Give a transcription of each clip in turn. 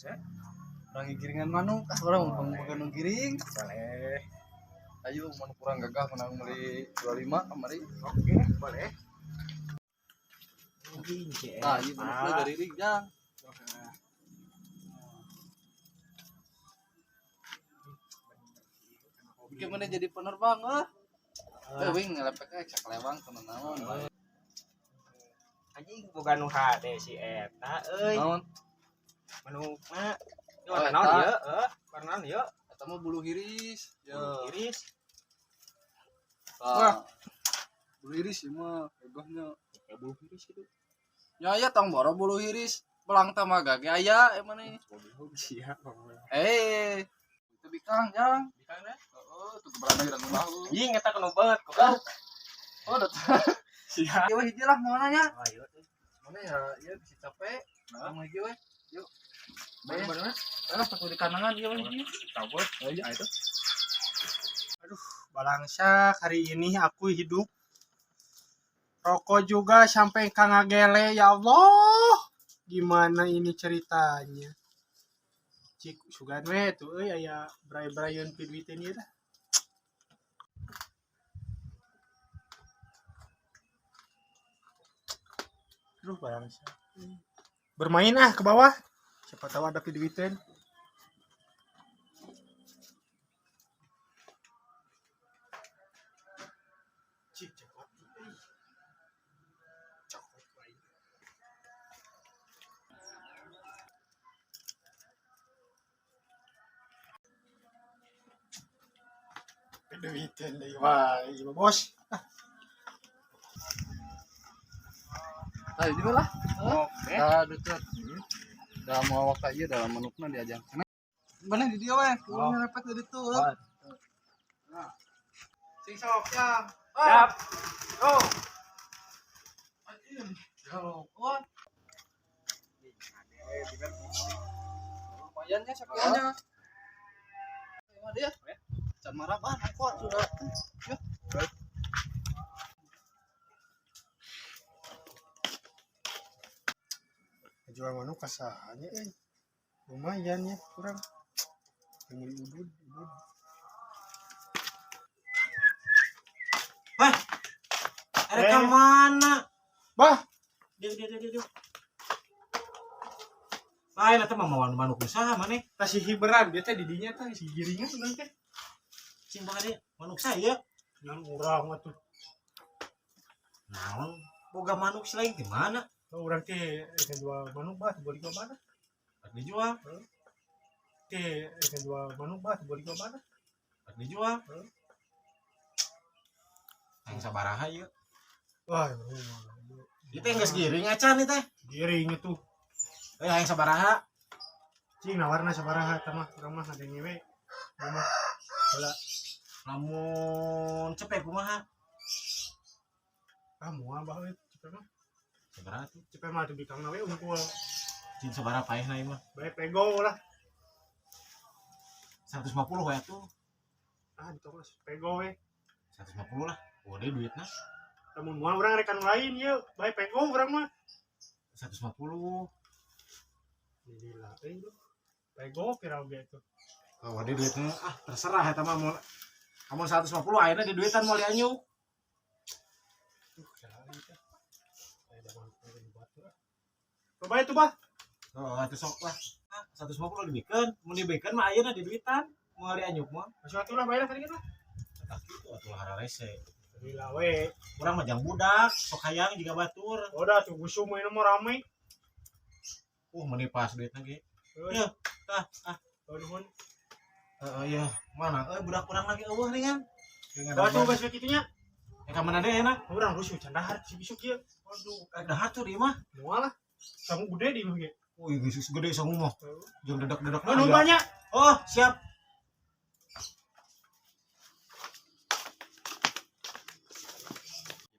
Saya Urang giringan manuk, ah urang mumpung boga nu giring. Boleh. Ayo manuk urang gagah menang meuli 25 kamari. Oke, boleh. Nah, ieu manukna gariring jang. Gimana jadi penerbang ah? Eh, wing ngelepeknya cek lewang kena naon bae. Anjing boga nu hade si eta euy. Naon? Manukna. Ieu Oh, warna naon eta. ieu? Heuh, warna naon ieu? Eta mah bulu hiris. Ya. Iris. Wah. Bulu hiris ieu mah gagahnya. Kayak bulu iris gitu. Ya aya tong boro bulu hiris. Belang teh mah gage aya emang nih. Goblok sia. Eh, itu bikang jang. Bikang teh? Heeh, tuh berani urang bahu. Anjing eta kanu banget goblok. Oh, dat. Sia. Ieu hiji lah mau nanya. Ayo tuh. Mana ya, ieu bisa capek. Mau hiji we. Yuk. Mana Bae. mana? Ah, satu di kanangan ieu we hiji. Tahu bos. Ayo. Itu. Balangsak hari ini aku hidup. Rokok juga sampai kangagele ya Allah. Gimana ini ceritanya? Cik sugan we tuh euy aya bray-brayeun piduiteun ieu dah. Aduh balangsak. Bermain ah ke bawah. Siapa tahu ada piduiteun. Cik cokot. Euy. Cokot wae. Duitin deui wae, ieu mah, bos. Ayo di lah. Oke. Dah deket. Dalam awak ieu dalam manukna diajang. Mana di dia we? Oh. Urang nyerepet di ditu. Nah. Sing sok jang. Siap. Go. Anjing. Oh. Lumayan ya sakiannya. Emang dia. Can marah bah, angkot sudah. Yuk. Jual manuk kasahanya euy. Lumayan ya kurang. Yang beli udud, udud. Erek ka mana? Bah, Dia dia dia dia. Lain eta mah mawan manuk usaha maneh. tah si hiberan dia teh di dinya teh si giringan urang teh. Cing banget dia manuk saya. Ngan urang atuh. Naon boga manuk selain di mana? Oh, urang teh rek jual manuk bah, beli ke mana? Rek dijual, Teh rek jual manuk bah, beli ke mana? rek dijual. Yang sabaraha ieu? Wah, Ieu teh geus giring acan ieu teh. Giring itu. Eh hayang sabaraha? Cing nawarna sabaraha eta mah urang mah ngadenge we. Urang mah heula Lamun cepet kumaha? ah moal bah we cepet mah. Sabaraha tuh? Cepet mah teu bikangna we unggul. Cing sabaraha paehna ieu mah? Bae pego lah. 150 we atuh. Ah, ditong lah pego we. 150 lah. Gede duitna. Lamun moal urang rekan lain ieu, bae pego urang mah. 150. Gila euy lu. Pego pira oge itu. Oh, gede duitna. Ah, terserah eta mah mun kamu 150 ayeuna di duitan moal dianyuk. Tuh, salah ieu teh. Aya da manuk di batu ah. Coba itu bah. Oh, itu sok lah. Ah, 150 dibikeun, mun dibikeun mah ayeuna di duitan. Moal dianyuk mah. Masuk atuh lah bae lah tadi lah. Tah kitu atuh lah rese. Gila we. Urang mah jang budak, sok hayang jiga batur. Udah tuh gusum ini mah rame. Meni pas duitna ge. Euy, Ya, tah, ah. oh, nuhun. Heeh, ya. Mana euy budak urang lagi eueuh nih kan. Oh, tuh geus kitu nya. Eh ka mana deui enak? Urang rusuh can dahar si bisuk ieu. Waduh, dahar tuh di mah. Moal lah. Sangu gede di mah ge. Wih, geus gede sangu mah. Jeung dedak-dedak Oh, nuhun banyak. Oh, siap.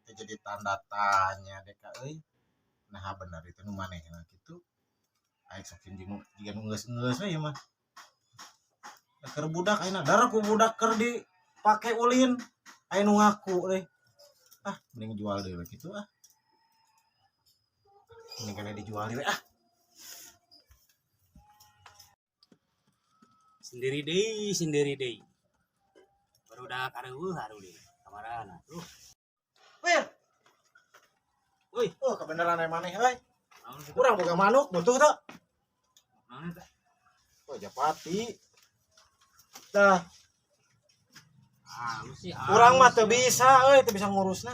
Itu jadi tanda tanya deh kak euy. Nah, bener itu nu manehna kitu. Aing sok jeung jiga nu geus-geus we ieu mah. Keur budak ayeuna darah ku budak keur dipake ulin. Aya nu ngaku euy. Ah, mending jual deui we kitu ah. Mending kana dijual deui we ah. Sendiri deui, sendiri deui. Barudak kareueuh haruling kamarana tuh. Wir. Woi. Oh, kebenaran aya maneh euy. Naon kitu? Urang boga manuk butuh teu? Naon eta? Oh, japati. Tah, Ah, lu sih. urang mah teu bisa euy, teu bisa ngurusna.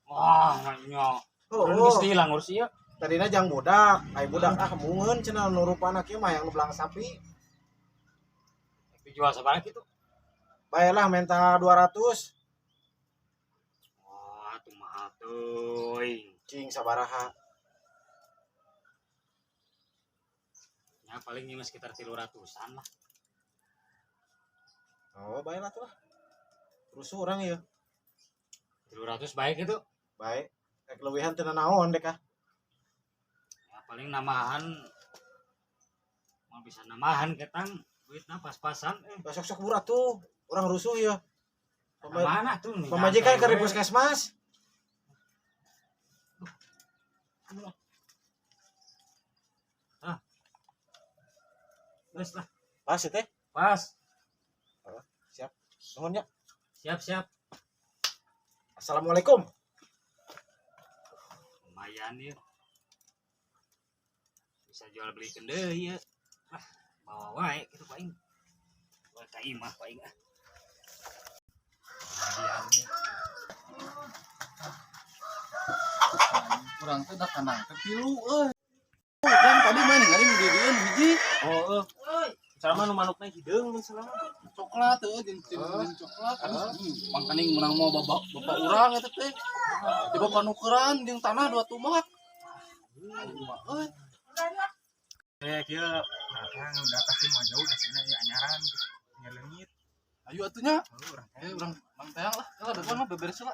Wah, nya. Oh, Urang oh. geus hilang ngurus ieu. Tadina jang budak, ai budak ah mungeun cenah nu rupana kieu mah yang nu belang sapi. Dijual sabaraha kitu? Baelah minta 200. Wah, tuh mahal teuing. Cing sabaraha. Ya paling ini sekitar 300-an lah. Oh, baelah tuh lah. Rusuh urang ieu. 300 baik itu. Baik. Rek leuwihan teu naon dek ah. Ya paling nambahan mau bisa nambahan ketang duitna pas-pasan eh. Sok-sok murah tuh. Urang rusuh ya. Mana tuh nih? Pamajikan ke puskesmas. Ah. Geus lah. Pas ya teh. Pas. Oh, siap. Nuhun ya. Siap, siap. Assalamualaikum. Lumayan ya. Bisa jual beli deui ya. Wah, bawa wae kitu paling. Jual ka imah paling ah. Urang teh da kandang teh tilu euy. Dan tadi mah ningali nu didieun hiji. Oh, Sama nu manukna hideung mun selama. Coklat euy jeung jeung coklat. Mangkaning menang mau bapak bapak urang eta teh. Tiba panukeran jeung tanah dua tumak. Aing mah euy. Eh kieu urang udah pasti mau jauh dah sini ya anyaran nyeleungit. Ayo atuh nya. Oh, urang Eh urang mang teang lah. Kalau depan mah beberes lah.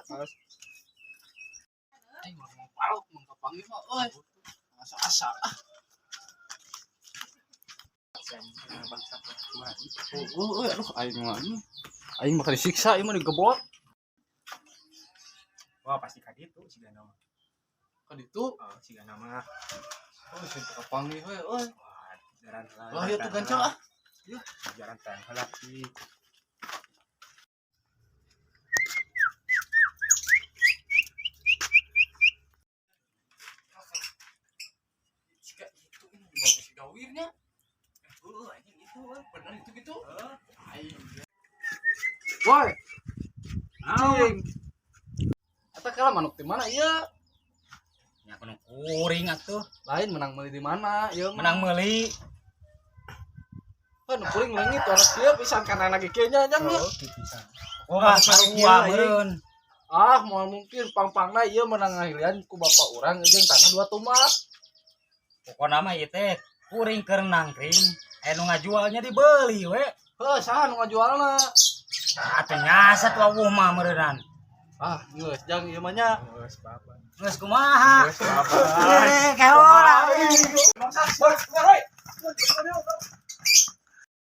Aing urang mau paluk mun kapanggih mah euy. Asa-asa ah. Bangsa Tuhan. Oh, euy aduh aing mah. Aing bakal disiksa ieu mah digebot. Wah, pasti ka ditu sigana mah. Ka ditu. Oh, sigana mah. Oh, sieun teu kapanggih we euy. Wah, jaran lah. Lah ieu tuh gancang ah. Jaran tang heula sih. Jika itu ini bagus si gawirnya. Anjing itu bener itu gitu. Aing. Woi, Naon? eta kala manuk di mana ieu? Nya kudu kuring atuh. Lain menang meuli di mana ieu mah. Menang meuli. Kan kuring leungit orang kieu pisan kana lagi kieu nya nya. Oh, pisan. Wah, sarua meureun. Ah, moal mungkin pang-pangna ieu menang ngahilian ku bapak urang jeung tanah dua tumak. Pokona mah ieu teh kuring keur nangkring, aya nu ngajualnya dibeli we. Heuh, saha nu ngajualna? Ah, teu nyasat wawuh mah meureunnan. Ah, geus jang ieu mah nya. Geus bapak. Geus kumaha? Geus bapak. Eh, kehola. Bangsa, woi, woi.